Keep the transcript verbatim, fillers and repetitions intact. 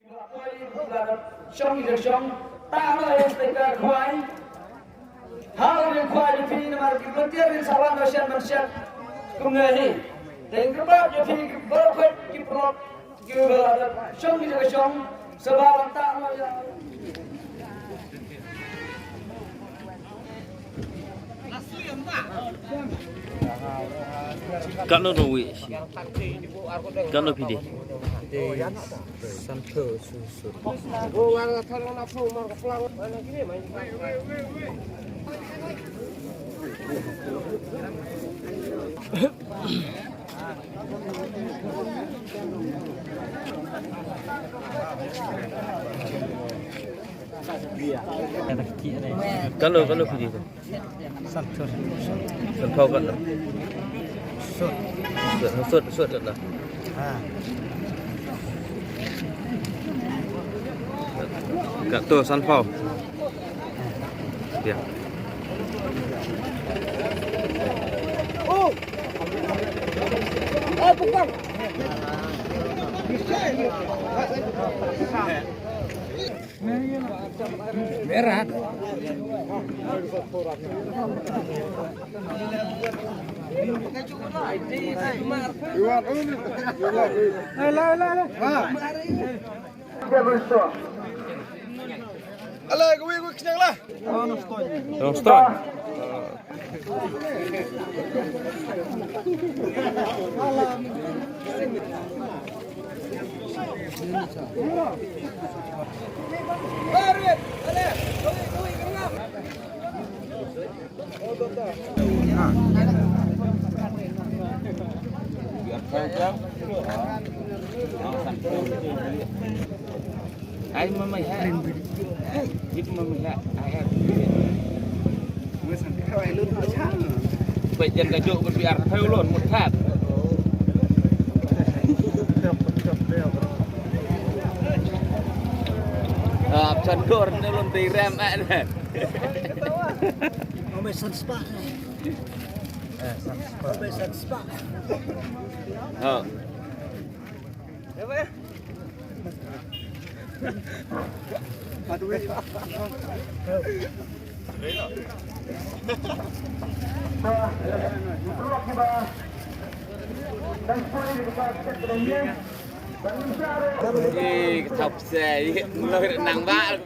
Shong ïa shong, ta no ïa stai ka khwai. Ha ïa khwai ïa phi namar ki volunteer kin sa wan shen ban shet. Kumne hi. Te kin kyrpad ïa phi ki bor khwai ki prok ki ba shong ïa shong. Sa ba wan ta no ïa. Katno dong wi? Katno phi dei? Dei sanphew shisha. Katno, katno phi dei? Sanphew. Sanphew katno? Sut. Sut, sut, sut katno? Ha. Katto sanphew. Ïa. Merah. Ala, kawei, kawei, kenyang lah. Long story. Ai mama ha. Git mama ha. Ai ha. Peit jan ka jok ban biar theu lon mut that. Ah, chan dor ne lon dei rem ah ne. Ome san spah. Eh, san spah. Ome san spah. Oh. Ih, ka thap sei, nang ba.